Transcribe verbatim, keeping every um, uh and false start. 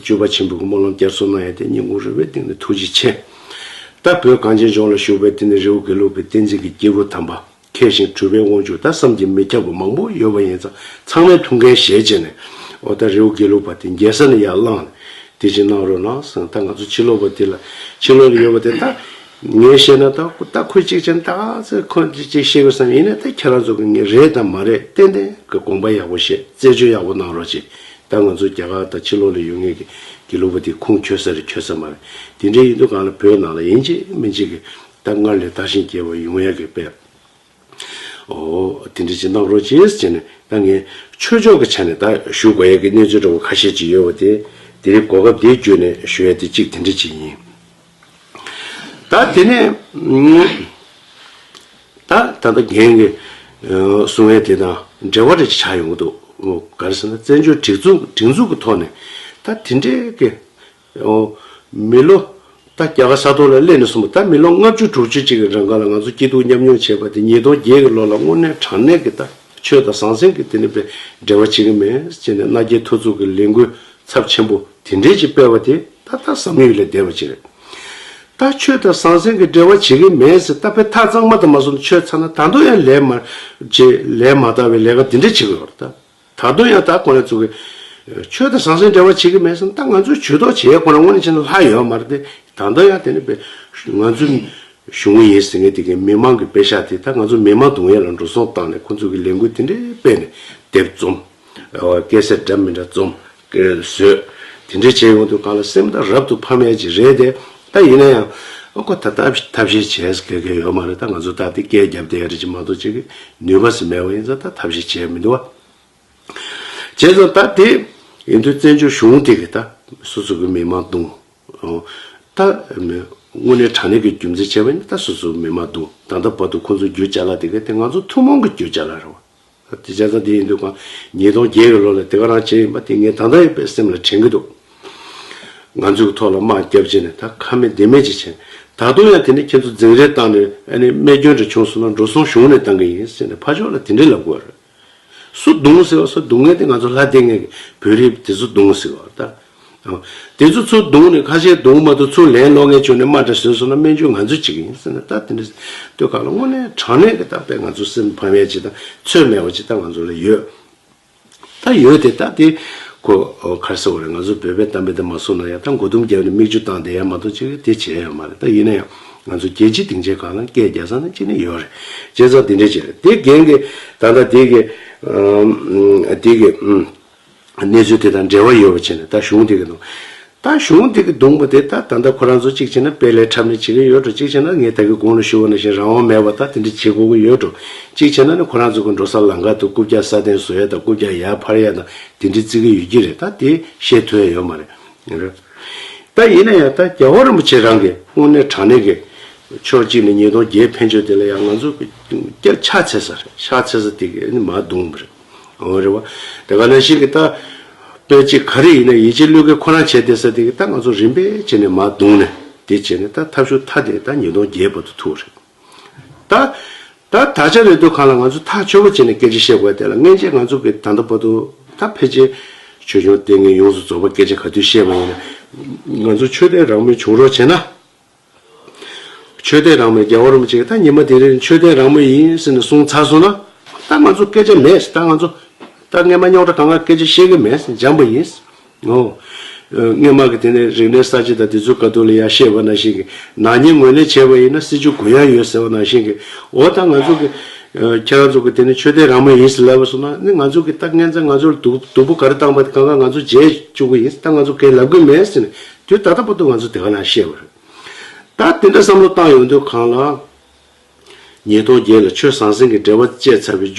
སྤྱོད་པ་ཆེན་པོའི་སྨོན་ལམ་བསྐྱར་གསོ་གནང་ཡ་དེ་སྙིང་ཁུང་རུས་པའི་གཏིང་ནས་ཐུགས་རྗེ་ཆེ། ད་བོད་གངས་ཅན་ལྗོངས་ལ་བཞུགས་པའི་དེ་ནི་རི་བོ་དགེ་ལུགས་པའི་བསྟན་འཛིན་གྱི་སྐྱེས་བུ་དམ་པ། མཁས་ཤིང་གྲུབ་པའི་དབང་ཕྱུག་ད་བསམ་གྱིས་མི་ཁྱབ་པ་མང་པོ་ཡོད་པ་ཡིན་ཙང་ཚང་མས་ཐུགས་འགན་བཞེས་བྱས་ནས། འོ་ད་རི་བོ་དགེ་ལུགས་པ་དེ་རྒྱལ་ས་ནས་ཡར་བླངས་ནས་དེ་བཞིན་གནང་རོགས་གནང་ཟེར། ད་ང་ཚོ་ཕྱི་ལོགས་པ་དེ་ལ་ཕྱི་ལོགས་ལ་ཡོད་པ་དེ་ད་ངས་བཤད་ན་ད་ད་ཁོས་གཅིག་བྱས་ན་ད་ཚེ་ཁོ་གཅིག་བཤད་དགོས་བསམ། ཡིན་ན་ད་ཁྱེད་རང་ཚོ་གི་ངས་རེད་དང་མ་རེད་ཏན་ཏན་གི་དགོངས་པ་ཡག་པོ་བཞེས། རྩད་གཅོད་ཡག་པོ་གནང་རོགས་བྱེད། ད་ང་ཚོ་རྒྱ་གར་དང་ཕྱི་ལོགས་ལ་ཡོད་མཁན་གྱི་དགེ་ལུགས་པ་དེ་ཁུངས་འཁྱོལ་ས་རེད་འཁྱོལ་ས་མ་རེད། དེ་འདྲའི་ཡིན་དུས་གང་ལ་བོད་ནང་ལ་ཡིན་གཅིག་མིན་གཅིག་གི་ད་སྔར་ལས་དར་ཞིང་རྒྱས་པ་ཡོང་ཡ་གི་དཔེ། ཨོ། དེ་འདྲ་ཅིག་གནང་རོགས་གྱིས་ཟེར་ནས་ད་ངས་ཆོས་ཕྱོགས་ཀྱི་ཆ་ནས་ད་ཞུ་དགོས་ཡ་གི་གནས་ཚུལ་འདྲ་བོ་ཁ་ཤས་ཅིག་ཡོད་པ་དེ། དེ་རིང་གོ་སྐབས་དེ་བརྒྱུད་ནས་ཞུ་ཡ་དེ་གཅིག་དེ་འདྲ་ཅིག་ཡིན། ད་དེ་ནས་ད་ད་ལྟ་རྒན་གྱི་གསུང་ཡ་དེ་དང་འབྲེལ་བ་རེ་ཆགས་ཡོང་གི་འདུག་ག་རེ་ཟེར་ན་བཙན་བྱོལ་སྒྲིག་འཛུགས་སྒྲིག་འཛུགས་ཀྱི་ཐོག་ནས་ད་དེ་འདྲའི་གི་ཨོ། མི་ལོ། ད་རྒྱ་གར་ས་ཐོག་ལ་སླེབས་ནས་བཟུང་ད་མི་ལོ་ལྔ་བཅུ་དྲུག་ཅུ་ཅིག་གི་རིང་ག་ལ་ང་ཚོ་སྐྱིད་སྡུག་མཉམ་མྱོང་བྱས་པ་དེ་ཉིས་སྟོང་བརྒྱད་ཀྱི་ལོ་ལ་དངོས་གནས་དྲང་གནས་ཀྱི་ད་ཆོས་དང་ཟང་ཟིང་གི་དེ་ནི་པའི་འབྲེལ་བ་བྱེད་ཀྱི་མེད་ཅེས་ནས་མནའ་སྐྱེལ་ཐུབ་ཚུགས་ཀྱི་ལས་འགུལ་ཚབས་ཆེན་པོ་དེ་འདྲས་ཅིག་སྤེལ་བ་དེ་ད་ད་བསམ་ཡུལ་ལས་འདས་པ་ཅིག་རེད། ད་ཆོས་དང་ཟང་ཟིང་གི་འབྲེལ་བ་བྱེད་ཀྱི་མེད་ཟེར་ད་དཔེ་ཐག་གཙང་མ་དུ་མ་སོང་ཆོས་ཚར་ན་ད་དུང་ཡང་ལས་མ་བྱེད་ལས་མ་དག་པའི་ལས་ཀ་དེ་འདྲས་བྱེད་ཀྱི་ཡོད་རེད་ད། ད་དུང་ཡང་ད་ཁོ་རང་ཚོ་གི་ཆོས་དང་ཟང་ཟིང་འབྲེལ་བ་བྱེད་ཀྱི་མེད་ཟེར་ན་ད་ང་ཚོས་ཇུས་གཏོགས་བྱེད་ཡས་ཁོ་རང་དངོས་གནས་བྱས་ན་ལྷག་ཡོད་མ་རེད་དེ། ད་ལྟ་ཡང་དེ་ནི་པའི་ང་ཚོ་གཞུང་ཡིན་ཟེར་མཁན་དེ་གའི་མི་མང་གི་པེ་ཤག་དེ་ད་ང་ཚོ་མི་མང་རྡུང་ཡས་ལ་འགྲོ་སོང་བཏང་ནས་ཁོ་ཚོ་གི་ལས་འགུལ་དེ་འདྲའི་སྤེལ་ནས་དེབ་རྩོམ། ཨོ། སྐད་ཟེར་འདྲ་མི་འདྲ་རྩོམ། བཟོས། དེ་འདྲའི་བྱས་ཡོང་དུས་གང་ལ་སེམས་ད་རབ་ཏུ་ཕམ་ཡས་ཅིག་རེད་དེ། ད་ཡིན་ན་ཡང་ཨོ་ཁོ་ད་ཐབས་ཐབས་ཤེས་བྱས་ཟེར་མཁན་ཡོད་མ་རེད། ད་ང་ཚོ་ད་དེ་སྐད་རྒྱབ་བསྡད་ཡ་རེད་ཅིག་མ་གཏོགས་ཅིག་གི་ནུས་པ་ཟེར་མེད་པ་ཡིན་ཙང་ད་ཐབས་ཤེས་བྱས་མི་འདུག་བ། བྱས་ཙང་ད་དེ་ཡིན་དུས་བཙན་བྱོལ་གཞུང་དེ་གི་ད་སོ་སོ་གི་མི་མང་རྡུང་། ད་དངོས་གནས་དྲང་གནས་ཀྱི་རྒྱུ་མཚན་བྱས་པ་ཡིན་ན་ད་སོ་སོ་མི་མང་རྡུང་། ད་ལྟ་བར་དུ་ཁོང་ཚོ་རྒྱུ་ཅ་ལག་དེ་ག་དེ་ང་ཚོ་ཐུན་མོང་གི་རྒྱུ་ཅ་ལག་རེད་བ། དེ་བྱས་ཙང་དེ་ཡིན་དུས་གང་ཉིས་སྟོང་བརྒྱད་ཀྱི་ལོ་ལ་དེ་ག་རང་བྱས་ཡིན་པ་དེ་ངས་ད་ལྟ་ཡང་དཔེ་སེམས་ལ་དྲན་གྱི་འདུག་ང་ཚོའི་ཐོག་ལ་དམག་བརྒྱབ་བྱས་ནས་ད་ཁ་མེད་ལྡེ་མེད་ཅིག་བྱས། ད་དུང་ཡང་དེ་ནས་ཁྱེད་ཚོ་འཛིང་རེས་བཏང་ནས་ཨ་ནི་རྨས་སྐྱོན་འདྲ་བྱུང་སོང་ན་འགྲོ་སོང་གཞུང་ནས་བཏང་གི་ཡིན་ཟེར་ནས་ཕར་ཕྱོགས་ལ་དེ་འདྲས་ལབ་དགོས་རེད། སུ་རྡུང་ཟེར་བ་སུ་རྡུང་མཁན་དེ་ང་ཚོ་ལྷ་སྡེ་ངེད་ཀྱི་བོད་རིགས་དེ་ཚོ་རྡུང་ཟེར་བ་ད། དེ་ཚོ་ཚུར་རྡུང་ནས་ཁ་ཤས་རྡུང་མ་ཐུབ་ཚུར་ལན་སློག་མཁན་བྱུང་ནས་དམག་འདྲ་བཟོས་སོང་ན་སྨན་བཅོས་ང་ཚོས་བྱེད་ཀྱི་ཡིན་ཟེར་ནས་ད་དེ་འདྲ་ལྟོས་ག་ལ་དངོས་གནས་དྲང་གནས་ཀྱི་ད་དཔེ་ང་ཚོ་སེམས་ཕམ་ཡས་ཅིག་དང་ཚོད་མེད་པ་ཅིག་ད་ང་ཚོ་ལ་ཡོད། ད་ཡོད་དེ་ད་དེ་ཁོ་ཁར་སོ་རེད། ང་ཚོ་བོད་པའི་གཏམ་དཔེ་དེ་མ་སོང་ན་ཡང་ད་མགོ་དུམ་བརྒྱབ་ནས་མིག་ཆུ་བཏང་བསྡད་ཡ་མ་གཏོགས་ཅིག་དེ་བྱས་ཡོད་མ་རེད། ད་ཡིན་ན་ཡང་ང་ཚོ་རྒྱལ་སྤྱིའི་སྡིངས་ཆའི་སྒང་ལ་སྐད་རྒྱག་ས་ན་ཅི་ནས་ཡོད་རེད། བྱས་ཙང་དེ་འདྲས་བྱས་རེད། དེ་རྒན་གྱི་ད་ལྟ་དེ་གི་དེ་གི་གནས་ཚུལ་དེ་དང་འབྲེལ་བ་ཡོད་པ་བྱས་ནས་ད་གཞུང་དེ་གི་ནང་ད་གཞུང་དེ་གི་གདུང་པ་དེ་ད་ད་ལྟ་ཁོ་རང་ཚོ་གཅིག་བྱས་ན་དཔེ་ལས་འཁྲབ་ནས་བྱེད་ཀྱི་ཡོད་འགྲོ། གཅིག་བྱས་ན་ངས་ད་གི་གོང་ལ་ཞུ་བ་ནང་བཞིན་རང་དབང་མེད་པ་ད་དེ་འདྲ་བྱེད་དགོས་ཀྱི་ཡོད་འགྲོ། གཅིག་བྱས་ན་ནི་ཁོ་རང་ཚོ་གི་འགྲོ་ས་ལམ་ཁ་དུ་རྐུབ་བཀྱག་ས་གདན་བཟོ་ཡ་དང་རྐུབ་བཀྱག་ཡར་འཕར་ཡ་དང་དེ་འདྲ་བརྩི་གི་ཡོད་ཀྱི་རེད། ད་དེ་བཤད་ཐུབ་ཡ་ཡོད་མ་རེད། ད་ཡིན་ན་ཡང་ད་རྒྱལ་བ་རིན་པོ་ཆེ་རང་གི་དངོས་གནས་དྲང་གནས་ཀྱི་ཕྱོགས་གཅིག་ནས་ཉིས་སྟོང་བརྒྱད་ཕན་ཆོད་དེ་ལ་ཡང་ང་ཚོ་གི་སྐྱབས་ཕྱག་འཚལ་ས་རེད། ཕྱག་འཚལ་ས་དེ་གི་ནི་མར་གདུང་བ་རེད། འོ་རེད་བ། དེ་ག་ནང་བཞིན་གྱི་ད་དཔེ་ཅིག་ག་རེ་ཡིན་ན་ཡིད་ཆེས་བློས་འགེལ་ཁོ་རང་བྱས་བསྡད་ས་དེ་གི་ད་ང་ཚོ་རིམ་པས་བྱས་ནས་མར་བརྡུངས་ནས་དེ་བྱས་ནས་ད་ཐབས་ཤུགས་ཐ་དད་ད་ཉིས་སྟོང་བརྒྱད་བར་དུ་ཐུག་རེད། ད་ད་ད་ཆ་རེད་དུས་གང་ལ་ང་ཚོ་ཐག་ཆོད་པོ་བྱས་ནས་སྐད་ཆ་བཤད་དགོས་དེ་ལ་སྔན་ཆད་ང་ཚོ་གི་ད་ལྟ་བར་དུ་ད་ཕལ་ཆེར་ཆོས་སྐྱོང་ལྟས་ངན་ཡོངས་སུ་རྫོགས་པ་སྐད་ཆ་ག་དུས་བཤད་པ་ཡིན་ན་ང་ཚོ་ཆོས་དད་རང་མོས་བྱུང་རོགས་བྱས་ན། ཆོས་དད་རང་མོས་རྒྱལ་བ་རིན་པོ་ཆེ་གིས་ད་ཉི་མ་དེ་རིང་ཆོས་དད་རང་མོས་ཡིན་ཟེར་ནས་གསུངས་ཚར་སོང་ན། ད་ང་ཚོ་སྐད་ཆ་མེད། ད་ང་ཚོ་ད་སྔས་མ་རྙོག་དྲ་གང་ག་སྐད་ཆ་བཤད་གི་མེད། འཇམ་པོ་ཡིན། ཨོ། སྔས་མ་གི་དེ་ནས་རིག་གནས་གསར་བརྗེ་དང་དེ་ཚོའི་སྐབས་དུས་ལ་ཡང་བཤད་པ་ནང་བཞིན་གི་ནག་ཉེས་ངོས་ལེན་བྱས་པ་ཡིན་ན་སྲིད་ཇུས་གུ་ཡངས་ཡོད་ཟེར་བ་ནང་བཞིན་གི་འོ་ད་ང་ཚོ་གི་ཁྱེད་རང་ཚོ་གི་དེ་ནས་ཆོས་དད་རང་མོས་ཡིན་ཟེར་ལབ་པ་སོང་ན་ནི་ང་ཚོ་གི་ད་སྔན་ཚེ་ང་ཚོར་སྡུག་སྡུག་པོ་ག་རེ་བཏང་པ་དེ་གང་ག་ང་ཚོ་བརྗེད་བཅུག་གི་ཡིན། ད་ང་ཚོ་གས་ལབ་གི་མེད་ཟེར་ནས་དུས་ད་ལྟ་བར་དུ་ང་ཚོ་དེ་ག་ནང་བཤད་པ་རེད། ད་དེ་འདྲ་བསམ་བློ་བཏང་ཡོང་དུས་གང་ལ། ཉིས་སྟོང་བརྒྱད་ལ་ཆོས་ཟང་ཟིང་གི་འབྲེལ་བ་བཅད་ཚར་བའི་མཇུག